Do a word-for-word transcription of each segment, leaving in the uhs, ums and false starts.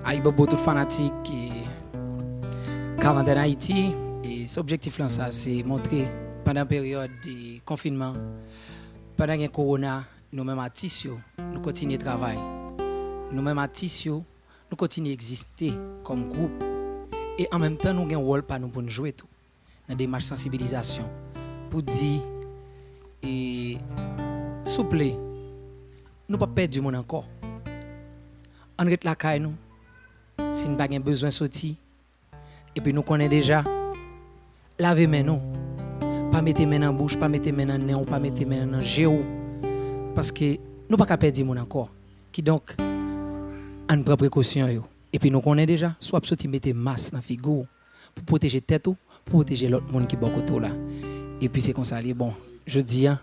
Ayibobo tout fanatik e Karantèn Ayiti. E se objektif lan sa, se montre pandan peryòd de konfinman, pandan gen kowona, nou menm atis yo, nou kontinye travay. Nou menm atis yo, nou kontinye egziste kòm gwoup. E an menm tan, nou gen wòl pa nou pou n jwe tou nan demach sansibilizasyon pou di, e, souple, nou p ap pèdi moun ankò. Ann ret lakay nou. Si n pa gen bezwen soti, epi nou konnen deja, lave men nou. Pa mete men nan bouch, pa mete men nan nen w, pa mete men nan je w. Paske nou pa ka pèdi moun ankò. Kidonk, ann pran prekosyon yo. Epi nou konnen deja, si w ap soti, mete mas nan figi w pou pwoteje tèt ou, pou pwoteje lòt moun ki bò kote w la. Epi se konsa l ye. Bon, jodi a,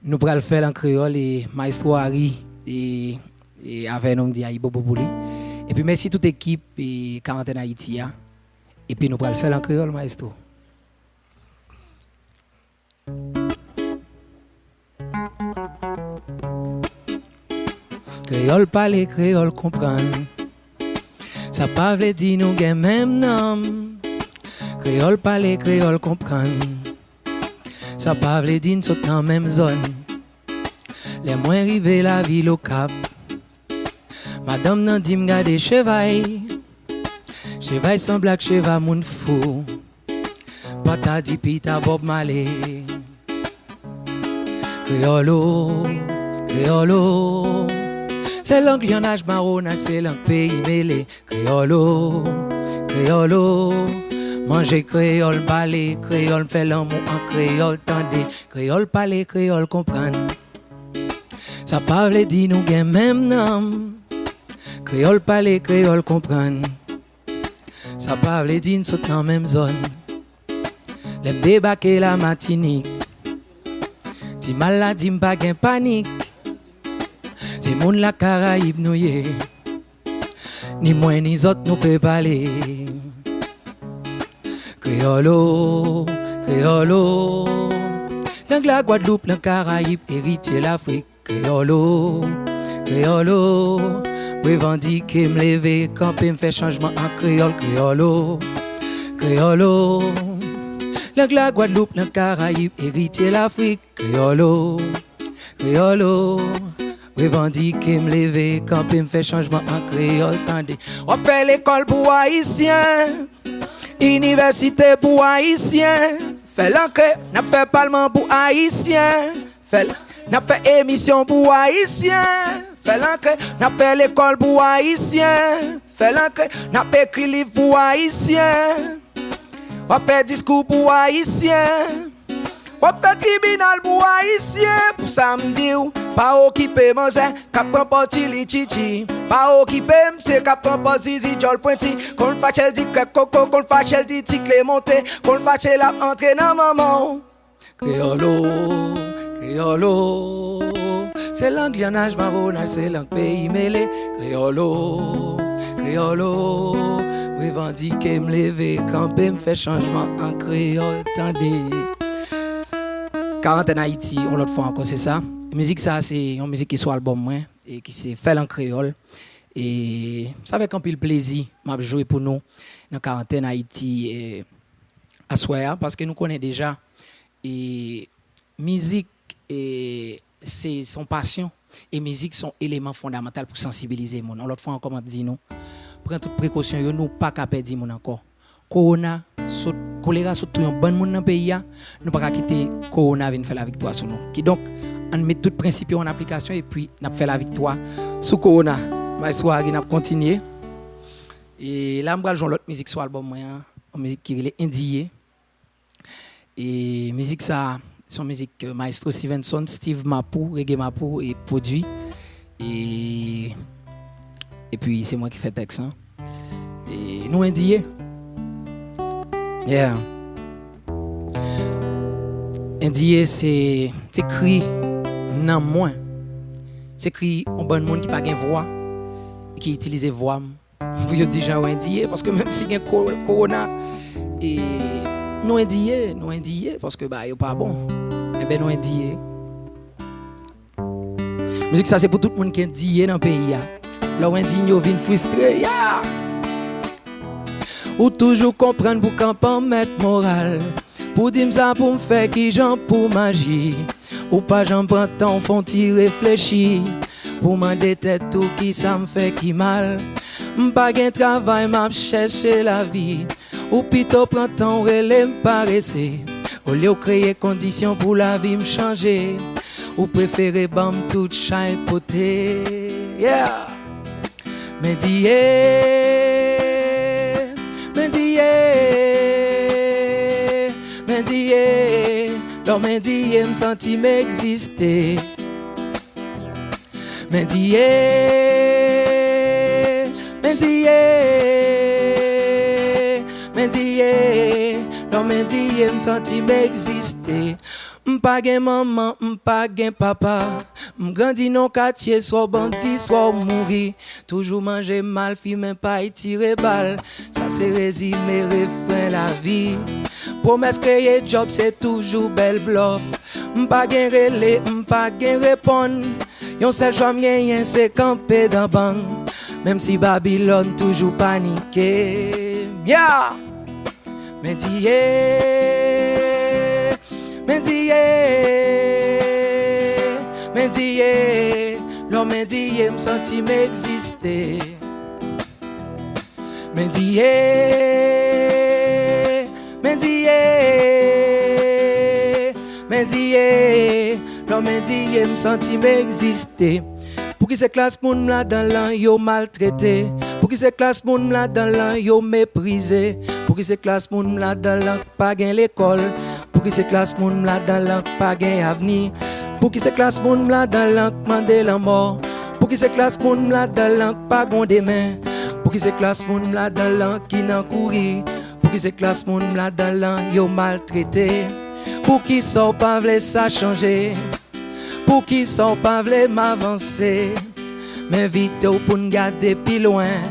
nou pral fè l an kreyòl e Maestro Harry e, e avè nou, m di ayibobo pou li. Epi mèsi tout ekip e Karantèn Ayiti a. Epi nou pral fè l an kreyòl, Maestro. Kreyòl pale, kreyòl konprann. Sa pa vle di nou gen menm nanm. Kreyòl pale, kreyòl konprann. Sa pa vle di n sot nan menm zòn. Lè mwen rive lavil Okap, madanm nan di m gade chevay. Chevay sanble ak cheva moun fou. Pata di pita Bob Marley. Kreyòl o, kreyòl o. Se lang lyannaj mawonaj, se lang peyi mele. Kreyòl o, kreyòl o. Manje kreyòl, pale kreyòl, fè lanmou an kreyòl, tande. Kreyòl pale, kreyòl konprann. Sa pa vle di nou gen menm nanm. Kreyòl pale, kreyòl konprann. Sa pa vle di n sot nan menm zòn. Lè m debake la Matinik, ti mal la di m pa gen panik. Se moun Lakarayib nou ye. Ni mwen ni zòt nou pe pale. Kreyòl o, kreyòl o. Lang la Gwadloup, lang Karayib, eritye Lafrik. Kreyòl o, kreyòl o. M revandike, m leve, kanpe, m fè chanjman an kreyòl. Kreyòl o, kreyòl o. Lang la Gwadloup, lang Karayib, eritye Lafrik. Kreyòl o, kreyòl o. M revandike, m leve, kanpe, m fè chanjman an kreyòl, tande. W ap fè lekòl pou Ayisyen, inivèsite pou Ayisyen. Fè l an kre, n ap fè palman pou Ayisyen. Fè l, n ap fè emisyon pou Ayisyen. Fè l an kre, n ap fè lekòl pou Ayisyen. Fè l an kre, n ap ekri liv pou Ayisyen. W ap fè diskou pou Ayisyen. W ap fè tribinal pou Ayisyen. Pou sa m di w, pa okipe manzè k ap pran pòz Chili Chichi. Pa okipe msye k ap pran pòz Zizi djòl pwenti. Kon l fache l di krèk koko, kon l fache l di ti kle monte. Kon l fache l ap antre nan manman w. Kreyòl o, kreyòl o. Se lang lyannaj mawonaj, se lang peyi mele. Kreyòl o, kreyòl o. M revandike, m leve kanpe, m fè chanjman an kreyòl, tande. Karantèn Ayiti, yon lòt fwa ankò, se sa. Mizik sa, se yon mizik ki sou albòm mwen, e ki se Fè l an kreyòl. E sa avèk anpil plezi m ap jwe pou nou nan Karantèn Ayiti, e, aswè a, paske nou konnen deja, e, mizik, e, se, se yon pasyon, e mizik se yon eleman fondamantal pou sansibilize moun. Yon lòt fwa ankò, m ap di nou, pran tout prekosyon yo, nou pa ka pèdi moun ankò. Kowona sot, kolera sot touye yon bann moun nan peyi a, nou pa ka kite kowona vin fè laviktwa sou nou. Kidonk, ann met tout prensip yo an aplikasyon epi n ap fè laviktwa sou kowona. Maestro Harry, n ap kontinye. E la, m pral jwe yon lòt mizik sou albòm mwen an, yon mizik ki rele Endiye. E mizik sa, se yon mizik ke Maestro Stevenson, Steve Mapou, Reggae Mapou, e pwodui. E, epi se mwen ki fè tèks lan. E nou endiye. Yeah. Endiye se, se kri nanm mwen. Se kri yon bann moun ki pa gen vwa, ki itilize vwa m pou yo di jan yo endiye, paske menm si gen ko-, kowona, e, nou endiye, nou endiye, paske bagay yo pa bon. Enben, nou endiye. Mizik sa se pou tout moun ki endiye nan peyi a. Lè w endinye, w vin fristre, yeah! Ou toujou konprann pou kanpe an mèt moral. Pou di m sa pou m fè, kijan pou m aji. Ou pa janm pran tan w fè yon ti reflechi. Pou mande tèt ou kisa m fè ki mal. M pa gen travay, m ap chèche lavi. Ou pito pran tan w rele m parese. Olye w kreye kondisyon pou lavi m chanje. Ou prefere ban m tout chay pote. Yeah! Mendiye, mendiye, mendiye. Lè w mendiye, m santi m egziste. Mendiye, mendiye, mendiye. Lè w mendiye, m santi m egziste. M pa gen manman, m pa gen papa. M grandi nan katye, swa w bandi, swa w mouri. Toujou manje mal, fimen pay, tire bal. Sa se rezime refren lavi. Pwomès kreye djòb, se toujou bèl blòf. M pa gen rele, m pa gen reponn. Yon sèl chwa m genyen, se kanpe dan bang. Menm si Babilòn toujou panike. Yeah! Mendiye, mendiye, mendiye. Lè w mendiye, m santi m egziste. Mendiye, mendiye, mendiye. Lè w mendiye, m santi m egziste. Pouki se klas moun m ladan lan yo maltrete? Pouki se klas moun m ladan lan yo meprize? Pouki se klas moun m ladan lan k pa gen lekòl? Pouki se klas moun m ladan lan k pa gen avni? Pouki se klas moun m ladan lan k mande lanmò? Pouki se klas moun m ladan lan k pa gon demen? Pouki se klas moun m ladan lan ki nan kouri? Pouki se klas moun m ladan lan yo maltrete? Poukisa w pa vle sa chanje? Poukisa w pa vle m avanse? M envite w pou n gade pi lwen.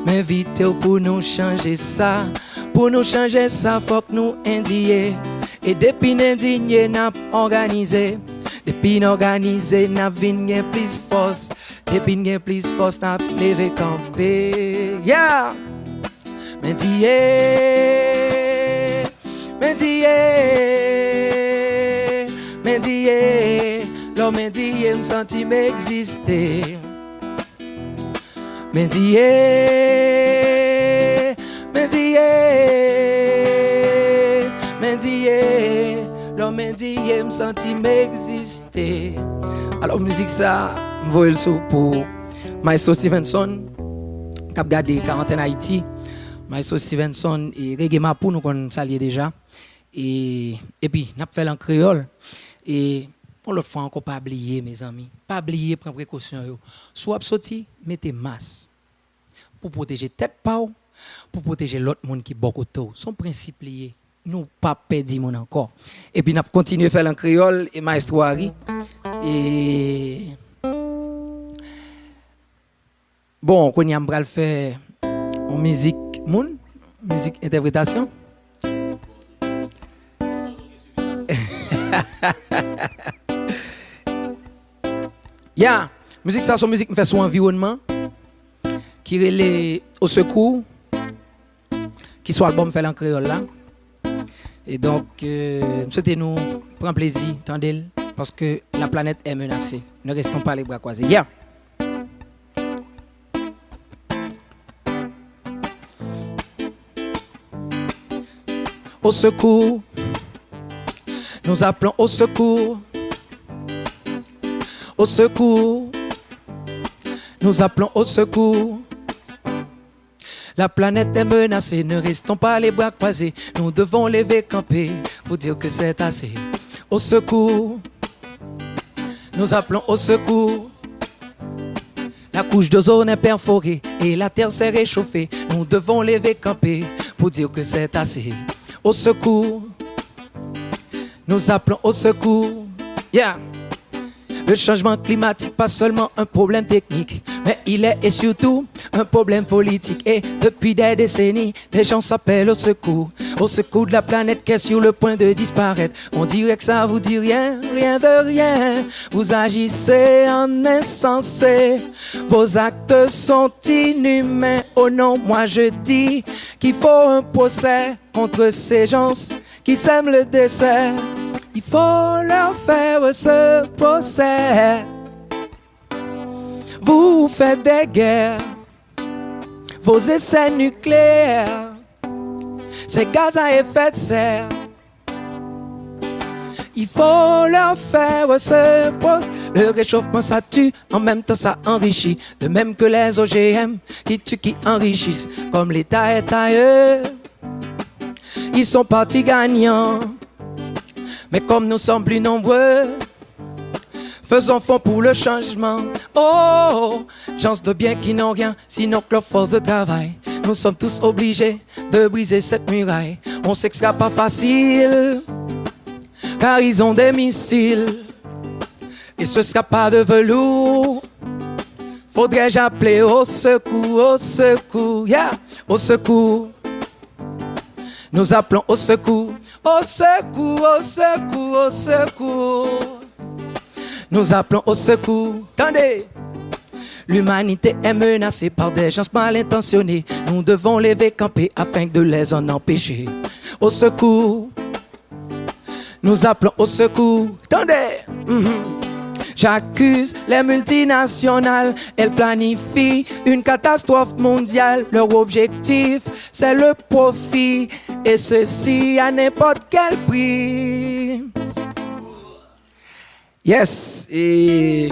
M envite w pou nou chanje sa. Pou nou chanje sa, fòk nou endiye. E depi n endinye, n ap òganize. Depi n òganize, n ap vin gen plis fòs. Depi n gen plis fòs, n ap leve kanpe. Yeah! Mendiye, mendiye, mendiye. Lè w mendiye, m santi m egziste. Mendiye, mendiye, mendiye. Lè w mendiye, m santi m egziste. Alò, mizik sa, m voye l sou pou Maestro Stevenson, k ap gade Karantèn Ayiti. Maestro Stevenson e Reggae Mapou, nou konn sa l ye deja. E, epi, n ap fè l an kreyòl. E, yon lòt fwa ankò, pa bliye, mezanmi. Pa bliye pran prekosyon yo. Si w ap soti, mete mas. Pou pwoteje tèt pa w, pou pwoteje lòt moun ki bò kote w. Se yon prensip li ye. Nou p ap pèdi moun ankò. Epi n ap kontinye fè l an kreyòl, e Maestro Harry. E bon, kounye a m pral fè yon mizik moun, mizik entèpretasyon. Ya, mizik sa se yon mizik m fè sou anviwònman ki rele Au secours, ki sou albòm Fè l an kreyòl la. E donk, euh, m swete nou pran plezi tande l, paske la planète est menacée. Ne restons pas les bras croisés. Yeah! Au secours, nous appelons au secours. Au secours, nous appelons au secours. La planète est menacée, ne restons pas les bras croisés. Nous devons lever camper pour dire que c'est assez. Au secours, nous appelons au secours. La couche d'ozone est perforée et la terre s'est réchauffée. Nous devons lever camper pour dire que c'est assez. Au secours, nous appelons au secours. Yeah. Le changement climatique, pas seulement un problème technique, mais il est et surtout un problème politique. Et depuis des décennies, des gens s'appellent au secours, au secours de la planète qui est sur le point de disparaître. On dirait que ça vous dit rien, rien de rien. Vous agissez en insensé. Vos actes sont inhumains. Oh non, moi je dis qu'il faut un procès contre ces gens qui sèment le décès. Il faut leur faire ce procès. Vous faites des guerres, vos essais nucléaires, ces gaz à effet de serre. Il faut leur faire ce procès. Le réchauffement, ça tue, en même temps, ça enrichit. De même que les O G M qui tuent, qui enrichissent, comme l'État est à eux. Ils sont partis gagnants. Mais comme nous sommes plus nombreux, faisons front pour le changement. Oh, gens de bien qui n'ont rien, sinon que leur force de travail. Nous sommes tous obligés de briser cette muraille. On sait que ce sera pas facile, car ils ont des missiles. Et ce sera pas de velours. Faudrait-je appeler au secours, au secours, yeah, au secours. Nous appelons au secours, au secours, au secours, au secours. Nous appelons au secours. Tendez. L'humanité est menacée par des gens mal intentionnés. Nous devons lever camper afin de les en empêcher. Au secours. Nous appelons au secours. Tendez. Mhm. J'accuse les multinationales. Elles planifient une catastrophe mondiale. Leur objectif, c'est le profit. Et ceci à n'importe quel prix. Yes, e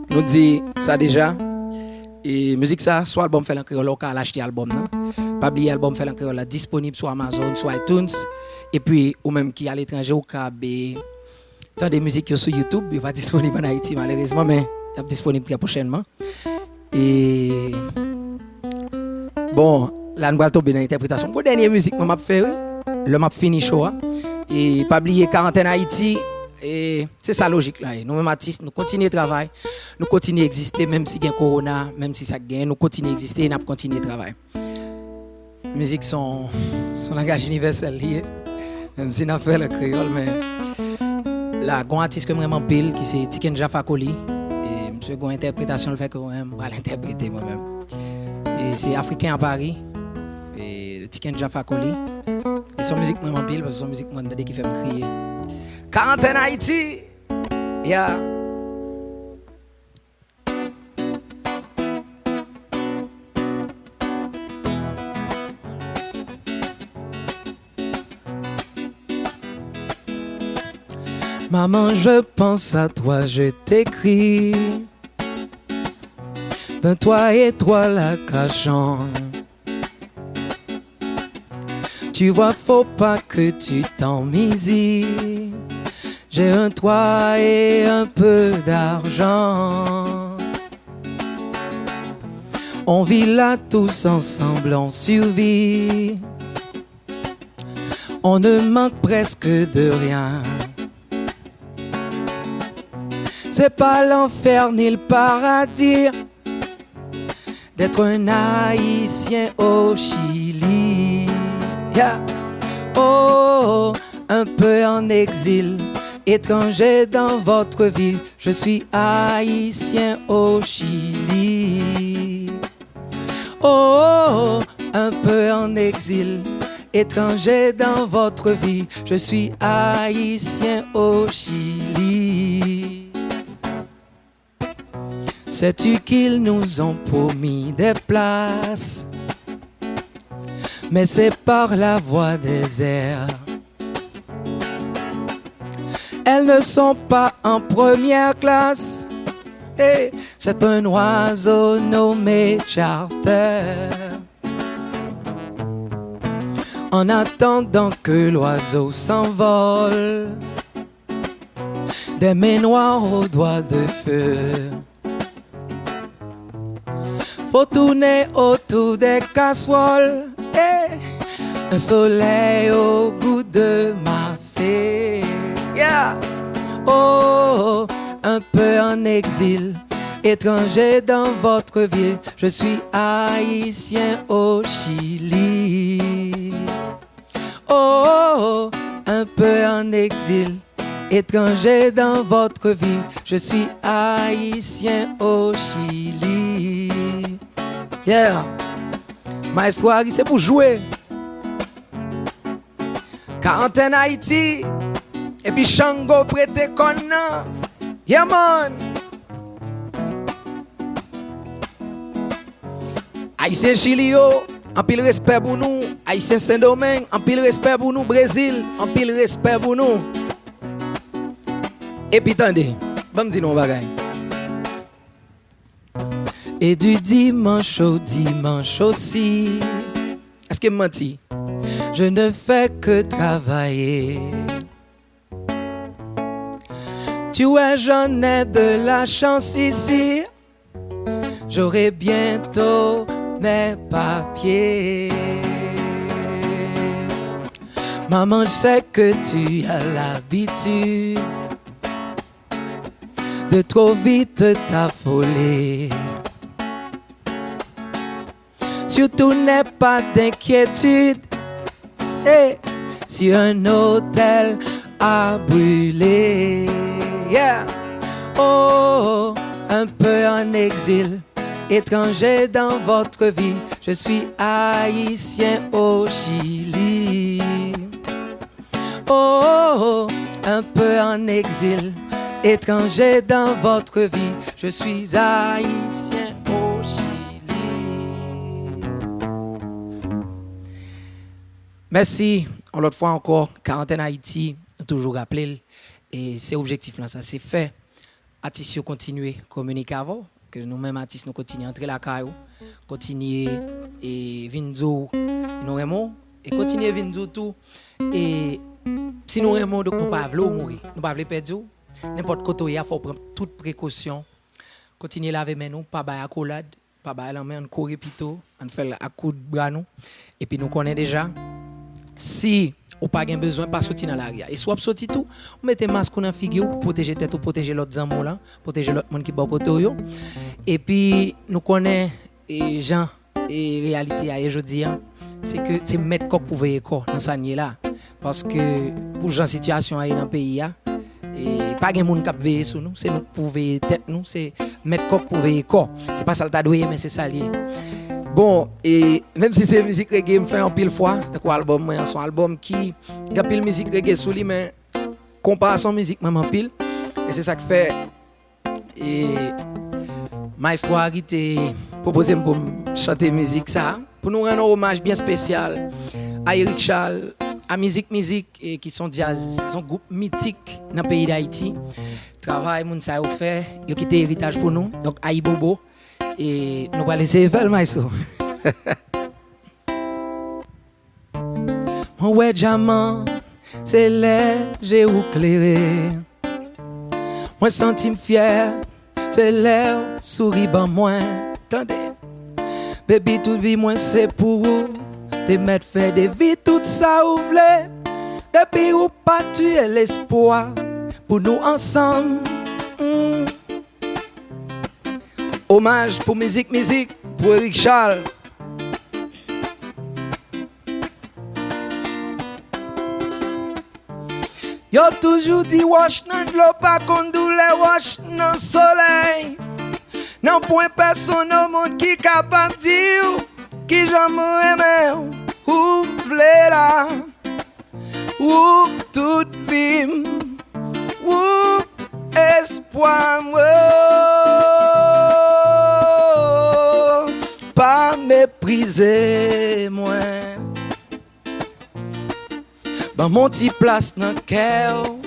nou di sa deja. E mizik sa, sou albòm Fèl an Kreyòl la, ou ka al achte albòm nan. Pa bliye albòm Fèl an Kreyòl la disponib sou Amazon, sou iTunes. Epi, ou menm ki aletranje, ou ka be tande mizik yo sou YouTube. Yo pa disponib ann Ayiti, malerezman, men y ap disponib trè pwochènman. E bon, la n pral tonbe nan entèpretasyon. Gwo dènye mizik mwen m ap fè, wi. Lè m ap fini show a. E pa bliye Karantèn Ayiti, e se sa lojik la ye. Nou menm atis, nou kontinye travay, nou kontinye egziste, menm si gen kowona, menm si sa k genyen, nou kontinye egziste e n ap kontinye travay. Mizik se yon, se yon langaj inivèsèl li ye. Menm si n ap fè l an kreyòl, men la, gon atis ke m renmen anpil, ki se Tikenja Fakoly. E misye gon entèpretasyon l fè ke mwen menm, m pral entèprete mwen menm. E se Afriken a Pari, e Tikenja Fakoly. E se yon mizik m renmen anpil, paske se yon mizik mwen tande ki fè m kriye. Karantèn Ayiti! Yeah! Maman, je pense à toi, je t'écris. D'un toit étroit, la cachant. Tu vois, faut pas que tu t'en misies. J'ai un toit et un peu d'argent. On vit là tous ensemble, on survit. On ne manque presque de rien. C'est pas l'enfer ni le paradis d'être un Haïtien au Chili. Yeah. Oh, un peu en exil, étranger dans votre ville. Je suis haïtien au Chili. Oh, un peu en exil, étranger dans votre vie. Je suis haïtien au Chili. Sais-tu qu'ils nous ont promis des places? Mais c'est par la voie des airs. Elles ne sont pas en première classe. Et c'est un oiseau nommé Charter. En attendant que l'oiseau s'envole, des mains noires aux doigts de feu. Faut tourner autour des casseroles. Eh, un soleil au goût de ma fée. Yeah. Oh, un peu en exil, étranger dans votre ville, je suis haïtien au Chili. Oh, oh, oh, un peu en exil, étranger dans votre ville, je suis haïtien au Chili. Yeah. Maestro Harry, se pou jwe. Karantèn Ayiti, epi Chango prete kòn nan. Yeah, man! Ayisyen Chili yo, anpil respè pou nou. Ayisyen Sendomeng, anpil respè pou nou. Brezil, anpil respè pou nou. Epi tande, ban m di nou yon bagay. Et du dimanche au dimanche aussi. Èske m manti? Je ne fais que travailler. Tu vois, j'en ai de la chance ici. J'aurai bientôt mes papiers. Maman, je sais que tu as l'habitude de trop vite t'affoler. Surtout n'aie pas d'inquiétude, eh, si un hôtel a brûlé. Yeah. Oh, un peu en exil, étranger dans votre vie, je suis haïtien au Chili. Oh, oh, oh, un peu en exil, étranger dans votre vie, je suis haïtien au Chili. Mèsi, yon lòt fwa ankò, Karantèn Ayiti, nou toujou raple l, e se objektif lan sa, se fè atis yo kontinye kominike avè w, ke nou menm atis nou kontinye antre lakay ou, kontinye e vin di w nou renmen w, e kontinye vin di w tou, e si nou renmen w, donk nou pa vle w mouri, nou pa vle pèdi w, nenpòt kote w ye a, fò w pran tout prekosyon, kontinye lave men nou, pa bay akolad, pa bay lanmen, ann kouri pito, ann fè l ak kout bra nou. Epi nou konnen deja, si ou pa gen bezwen, pa soti nan lari a. E si w ap soti tou, ou mete mask ou nan figi w pou pwoteje tèt ou, pwoteje lòt zanmi w lan, pwoteje lòt moun ki bò kote w yo. Epi nou konnen, e, jan, e, reyalite a ye jodi a, se ke se mèt kòk pou veye kò nan sa n ye la. Paske pou jan sitiyasyon an ye nan peyi a, e pa gen moun k ap veye sou nou, se nou k pou veye tèt nou, se mèt kòk pou veye kò. Se pa sa l ta dwe ye, men se sa l ye. Bon, e menm si se mizik reggae m fè anpil fwa, tankou albòm mwen an, se yon albòm ki gen anpil mizik reggae sou li, men konpa a se yon mizik m renmen anpil. E se sa k fè E Maestro Harry te pwopoze m pou m chante mizik sa a, pou nou rann yon omaj byen espesyal a Eric Charles, a Mizik Mizik, e ki se yon djaz, se yon gwoup mitik nan peyi Dayiti. Travay moun sa yo fè, yo kite eritaj pou nou. Donk, ayibobo. E nou pral eseye fè l, Maestro. Mwen wè dyaman, se lè je ou klere. Mwen santi m fyè, se lè w souri ban mwen. Tande. Baby, tout vi mwen se pou ou. Te mèt fè de vi tout sa ou vle. Depi ou pa tiye lespwa pou nou ansanm. Mm. Omaj pou Mizik Mizik, pou Eric Charles. Yo toujou di wòch nan dlo pa konn doulè wòch nan solèy. Nan pwen pèsonn o mond ki kapab di w kijan m renmen w, ou vle la. Ou tout vi m, ou espwa m, oh, pa meprize mwen. Ban m yon ti plas nan kè w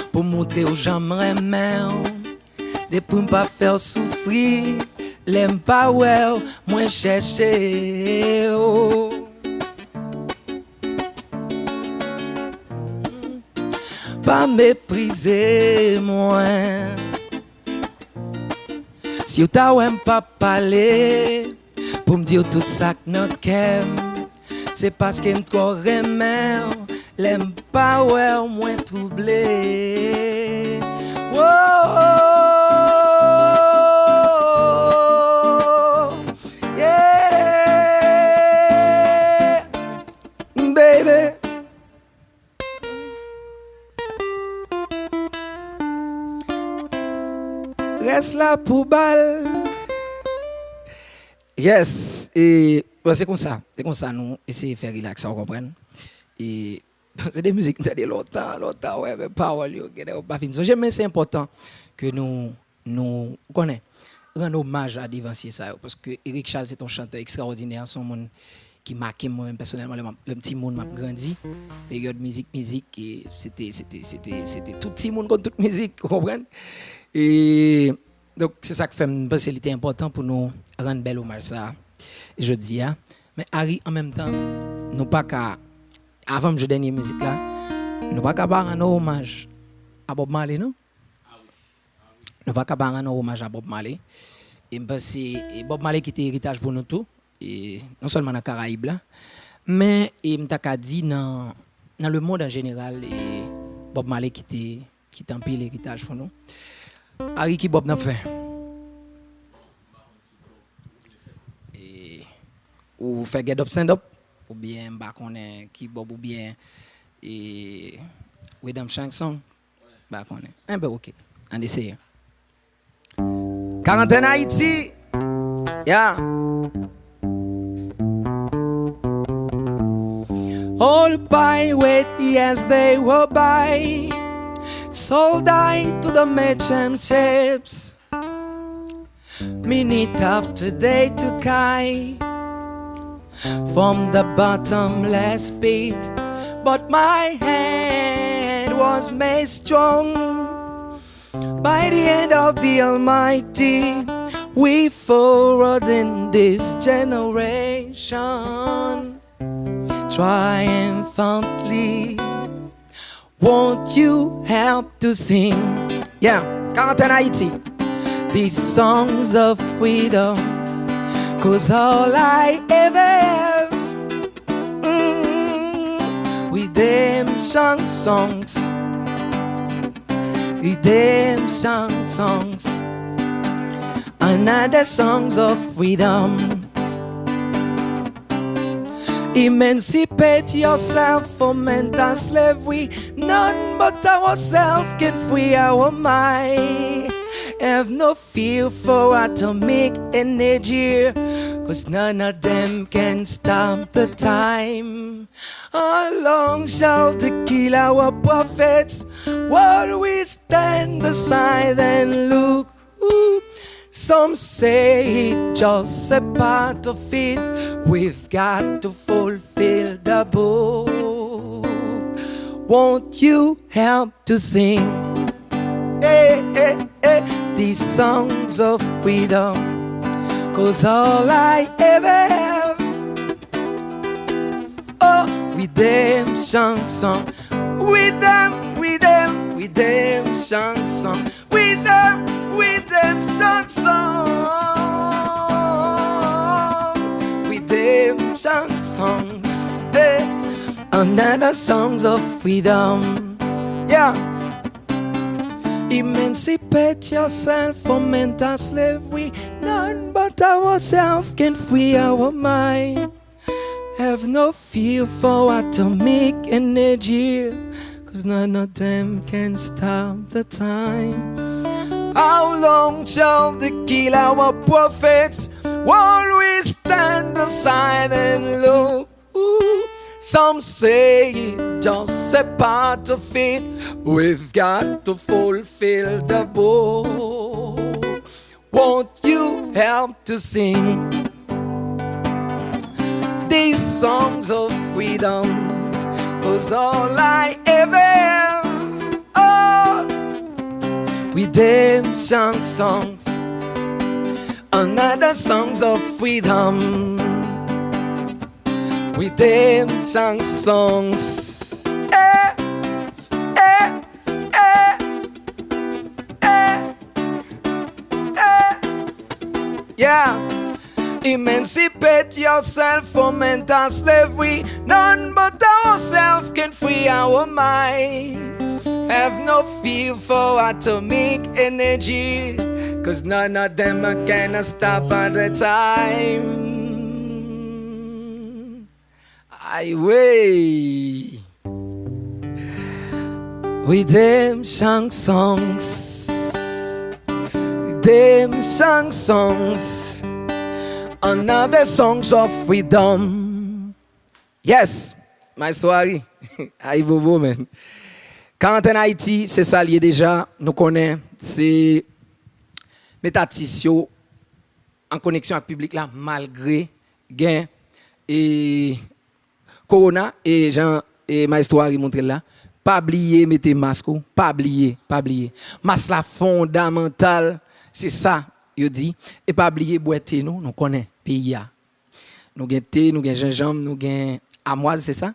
pou montre w jan m renmen w. Depi m pa fè w soufri, lè m pa wè w, mwen chèche w. Pa meprize mwen. Si w ta wè m pa pale, pou m di w tout sa k nan kè m, se paske m twò renmen w. Lè m pa wè w, mwen twouble. Woah! Èske l ap pou bal? Yes, e, bon, se konsa, se konsa nou eseye fè rilaks sa, w konprann? E, se de mizik m tande lontan, lontan, wè, men pawòl yo, genlè ou pa fin sonje, men se enpòtan ke nou, nou, ou konnen, rann omaj a devansye sa yo, paske Eric Charles se yon chantè ekstraòdinè, se yon moun ki make m, mwen menm pèsonèlman, lè m ap, lè m timoun, m ap grandi, peryòd mizik, mizik, e se te, se te, se te, se te tout timoun konn tout mizik, ou konprann? E, donk, se sa k fè m panse li te enpòtan pou nou rann bèl omaj sa a jodi a. Men Harry, an menm tan, nou pa ka, avan m jwe dènye mizik la, nou pa ka pa rann yon omaj a Bob Marley, non? Nou pa ka pa rann yon omaj a Bob Marley. E m panse, e Bob Marley kite eritaj pou nou tou. E non sèlman nan Karayib la, men, e m ta ka di nan, nan lemonn an jeneral, e Bob Marley kite, kite anpil eritaj pou nou. Harry, ki Bob n ap fè? E ou fè Get Up Stand Up? Oubyen m pa konnen ki Bob, oubyen, e, Redemption Song? M pa konnen. Enben, oke. Ann eseye. Karantèn Ayiti. Yeah. All pirates, yes, they were by. Sold I to the merchant ships. Minute after day to kai from the bottomless pit. But my hand was made strong by the hand of the Almighty. We forward in this generation triumphantly. Won't you help to sing? Yeah, Karantèn Ayiti. These songs of freedom, 'cause all I ever have, mm, redemption songs, redemption songs, another songs of freedom. Emancipate yourself from mental slavery. None but ourselves can free our mind. Have no fear for atomic energy, 'cause none of them can stop the time. How long shall they kill our prophets while we stand aside and look? Ooh, some say it's just a part of it. We've got to fulfill the book. Won't you help to sing? Hey, hey, hey, these songs of freedom. 'Cause all I ever have, oh, redemption song. With them, with them, redemption song. With them, redemption song. Redemption songs. Hey. Another songs of freedom. Yeah. Emancipate yourself from mental slavery. None but ourselves can free our mind. Have no fear for atomic energy, 'cause none of them can stop the time. How long shall they kill our prophets while we stand aside and look? Ooh, some say it's just a part of it. We've got to fulfill the book. Won't you help to sing these songs of freedom? 'Cause all I ever have are redemption songs, another songs of freedom. Redemption songs. Eh, eh, eh, eh, eh. Yeah. Emancipate yourself from mental slavery. None but ourselves can free our mind. Have no fear for atomic energy, 'cause none of them can stop at the time. Ay, wey. Redemption songs. Them song songs, another songs of freedom. Yes, Maestro Harry. Ayibobo, man. Karantèn Ayiti, se sa l ye deja. Nou konnen, se met atis yo an koneksyon ak piblik la, malgre gen e, kowona, e jan e Maestro Harry montre l la, pa bliye mete mask ou, pa bliye, pa bliye. Mask la fondamantal, se sa yo di. E pa bliye bwè te nou, nou konnen peyi a. Nou gen te, nou gen jenjanm, nou gen amwaz, se sa?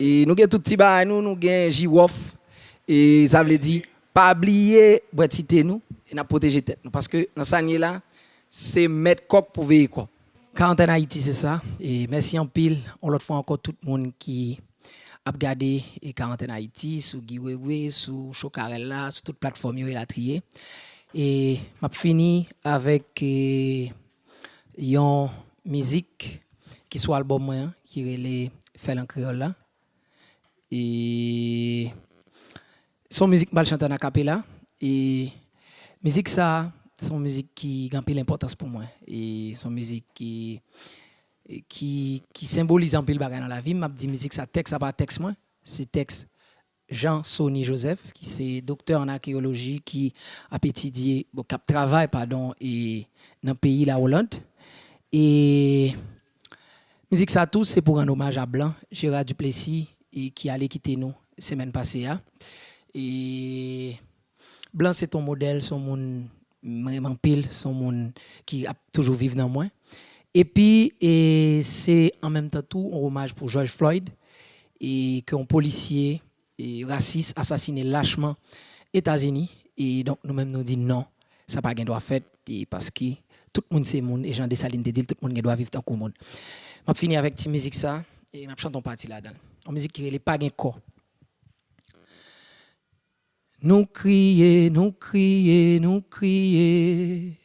E nou gen tout ti bagay nou, nou gen jiwòf. E sa vle di, pa bliye bwè ti te nou, e n ap pwoteje tèt nou. Paske nan sa n ye la, se mèt kòk pou veye kòk. Karantèn Ayiti, se sa. E mèsi anpil, yon lòt fwa ankò, tout moun ki ap gade e Karantèn Ayiti, sou Guy Wewe, sou Chokarella, sou tout platfòm yo, elatriye. E m ap fini avèk e, yon mizik ki sou albòm mwen an, ki rele Fè l an kreyòl la. E se yon mizik m pral chante an akapela. E mizik sa, se yon mizik ki gen anpil enpòtans pou mwen. E se yon mizik ki, ki, ki senbolize anpil bagay nan lavi m. M ap di mizik sa, tèks sa pa tèks mwen. Se tèks Jean Sony Joseph, ki se doktè an akeyoloji, ki ap etidye, bon, k ap travay, padon, e nan peyi Lawoland. E mizik sa tou, se pou rann omaj a Blan, Gérard Duplessis, e ki ale kite nou semèn pase a. E Blan se t on modèl, se yon moun m renmen anpil, se yon moun ki ap toujou viv nan mwen. Epi, e se an menm tan tou yon omaj pou George Floyd, e ke yon polisye e rasis asasine lachman Etazini. E donk, nou menm, nou di non, sa pa gen dwa fèt, e paske tout moun se moun, e jan Desalin te di l, tout moun gen dwa viv tankou moun. M ap fini avèk ti mizik sa, e m ap chante yon pati ladan l. Yon mizik ki rele Pa gen kò. Nou kriye, nou kriye, nou kriye.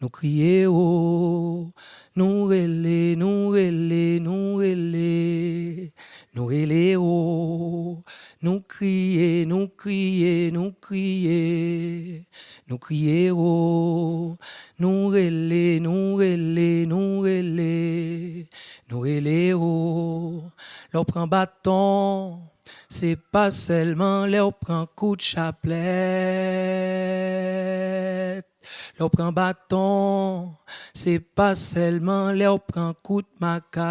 Nou kriye o, nou rele, nou rele, nou rele, nou rele o. Nou kriye, nou kriye, nou kriye, nou kriye o. Nou rele, nou rele, nou rele, nou rele o. Lè w pran baton, se pa sèlman lè w pran kout chaplèt. Lè w pran baton, se pa sèlman lè w pran kout makak.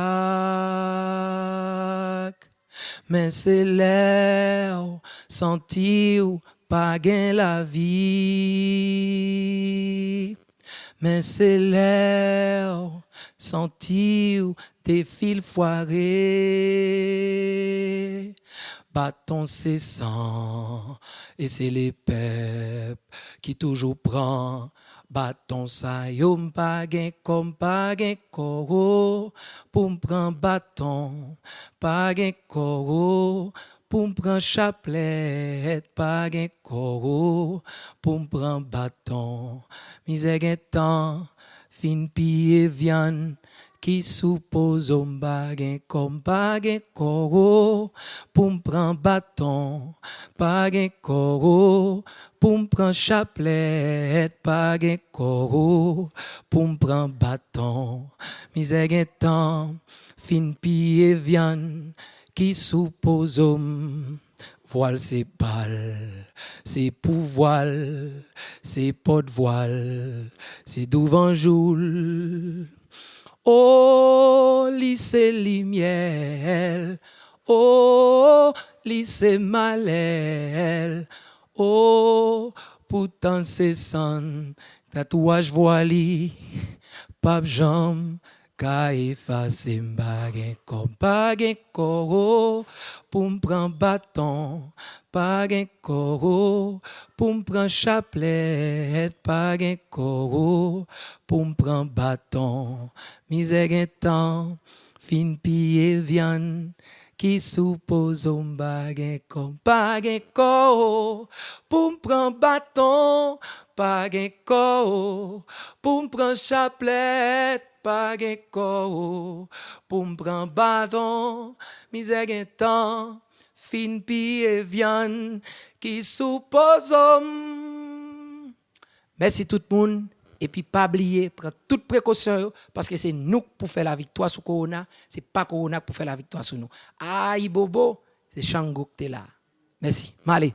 Men se lè w santi w pa gen lavi. Men se lè w santi w defilfware. Baton se san, e se lepèp ki toujou pran baton sa yo. M pa gen kò, m pa gen kò o, pou m pran baton. Pa gen kò o, pou m pran chaplèt. Pa gen kò o, pou m pran baton. Mizè gentan fin piye vyann ki sou po zo. M pa gen kò, m pa gen kò o, pou m pran baton. Pa gen kò o, pou m pran chaplèt. Pa gen kò o, pou m pran baton. Mizè gentan fin piye vyann ki sou po zo m. Vwal se bal, se pou vwal, se pòt vwal, se douvan jou l. O, li se limyè l, o, li se malè l, o, poutan se sann, tatouaj vwa li p ap janm ka efase. M pa gen kò, m pa gen kò o, pou m pran baton. Pa gen kò o, pou m pran chaplèt. Pa gen kò o, pou m pran baton. Mizè gentan fin piye vyann ki sou po zo. M pa gen kò, m pa gen kò o, pou m pran baton. Pa gen kò o, pou m pran chaplèt. Pa gen kò o, pou m pran baton. Mizè gentan fin piye vyann ki sou po zo m. Mèsi tout moun. Epi pa bliye, pran tout prekosyon yo, paske se nou k pou fè laviktwa sou kowona, se pa kowona k pou fè laviktwa sou nou. Ayibobo, se Chango k te la. Mèsi. M ale.